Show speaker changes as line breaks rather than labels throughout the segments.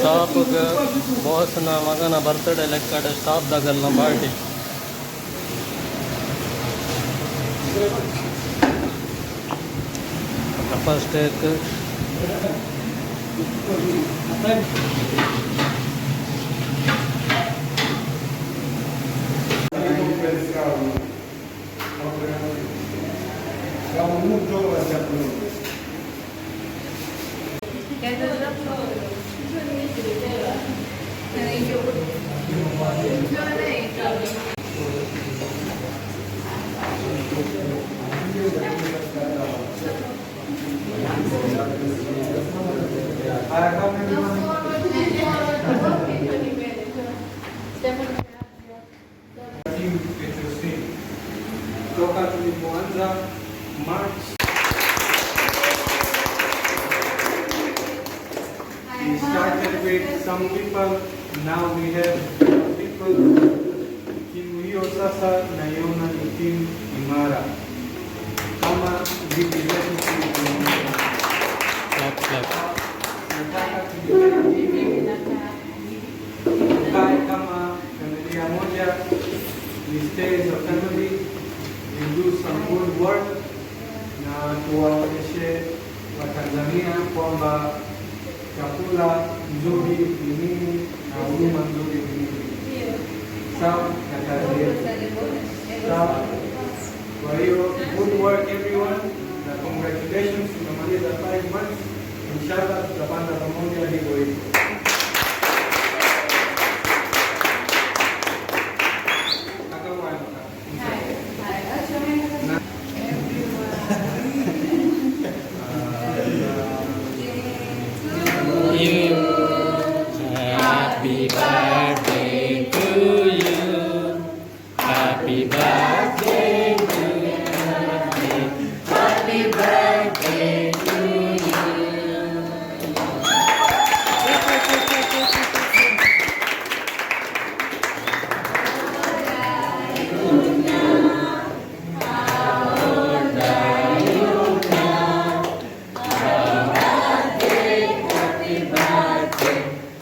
ಸ್ಟಾಪ್ಗ್ ಬಾಸ್ನ ಮಗನ ಬರ್ತ್ಡೇ ಲೆಕ್ಕಡ್ ಸ್ಟಾಪ್ ದಗಲ್ನ party. First take.
Team HOC toka tulipoanza March. We started with some people, now we have people. Timu hiyo sasa naiona ni timu imara kama ligi zetu tulivyoanza.
Clap clap.
Nataka tujitahidi tukae kama familia moja. We stay as a family, we do some good work na tuwaonyeshe Watanzania kwamba chakula nzuri ni nini na huduma nzuri ni nini. Sawa na kazi yetu. Sawa. Kwa hiyo good work everyone na congratulations, tumemaliza 5 months. Inshallah tutapanda pamoja hivyo hivyo. Kaka bwana. Na
You. Happy birthday to you. Happy birthday to you. Happy birthday to you.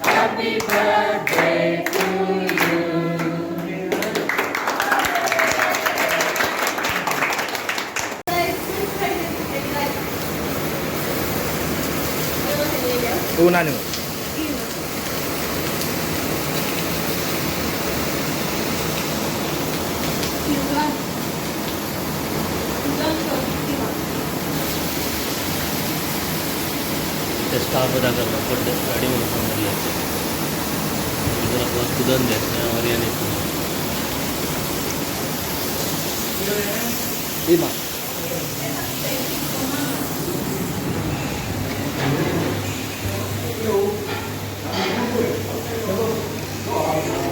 Happy birthday to you.
Huyu nani?
Staff ದಾಗಲ್ಲ food ready ಮಲ್ಕೊಂದಿಲ್ಲ. ಇದರ ಕುದೊಂದೆ ಅವರೇನಿತ್ತು.
Ima.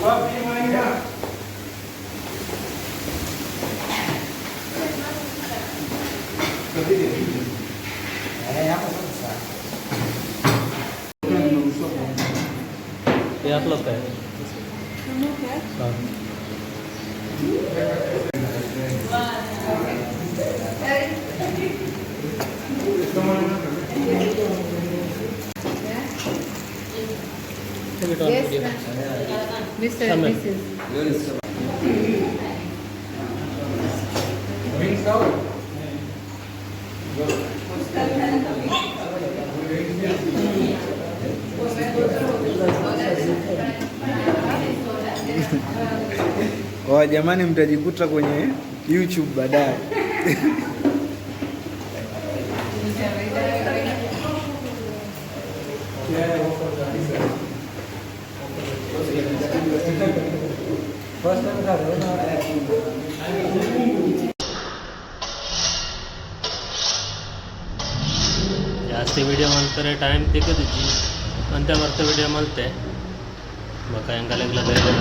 Wapi Maina?
Eh, hapo sasa.
ये आप लोग का है? हाँ। Take it on
Yes,
video.
Mr. and
Come in.
Mrs.
Wings out.
Oh, jamani mtajikuta kwenye YouTube baadaye.
Yeah, go for that. First time.
ಜಾಸ್ತಿ ವಿಡಿಯೋ ಮಲ್ಪರೆ time ತಿಕ್ಕದಿಜ್ಜಿ ಅಂತೆ ಬರ್ತ ವಿಡಿಯೋ ಮಲ್ತೆ ಬೊಕ ಎಂಕಲೆಗ್ಲ ಬೇರೆ.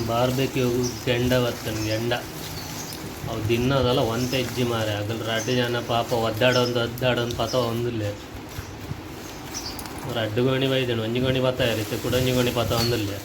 ಬಾರ್ಬೆಕ್ಯೂ ಗೆಂಡ ಬತ್ತನ್ ಗೆಂಡ. ಅವು ದಿನ್ನದಲ್ಲ ಒಂತೆ ಹೆಜ್ಜೆ ಮಾರೆ ಅಗಲ್ ರಡ್ಡ್ ಜನ ಪಾಪ ಒದ್ದಾಡೊಂದು ಒದ್ದಾಡೊಂದು ಪತ ಒಂದುಲ್ಲೆ. ರಡ್ಡ್ ಗೋಣಿ ಬೈದೆಂಡ್, ಒಂಜಿ ಗೋಣಿ ಪತ್ತಾಯೆರ್, ಇತ್ತೆ ಕುಡೊಂಜಿ ಗೋಣಿ ಪತ ಒಂದುಲ್ಲೆ.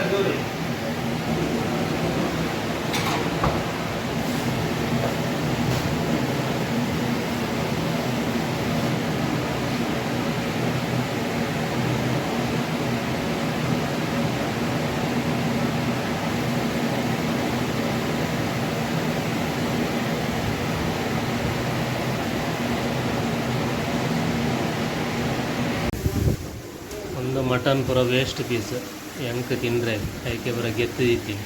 Nzuri.
ಒಂದು ಮಟನ್ ಪೂರ ವೇಸ್ಟ್ ಪೀಸ್, ಎಂಕ್ ತಿಂದರೆ ಐಕೆ ಪೂರ ಗೆತ್ತು ದೀತೀನಿ.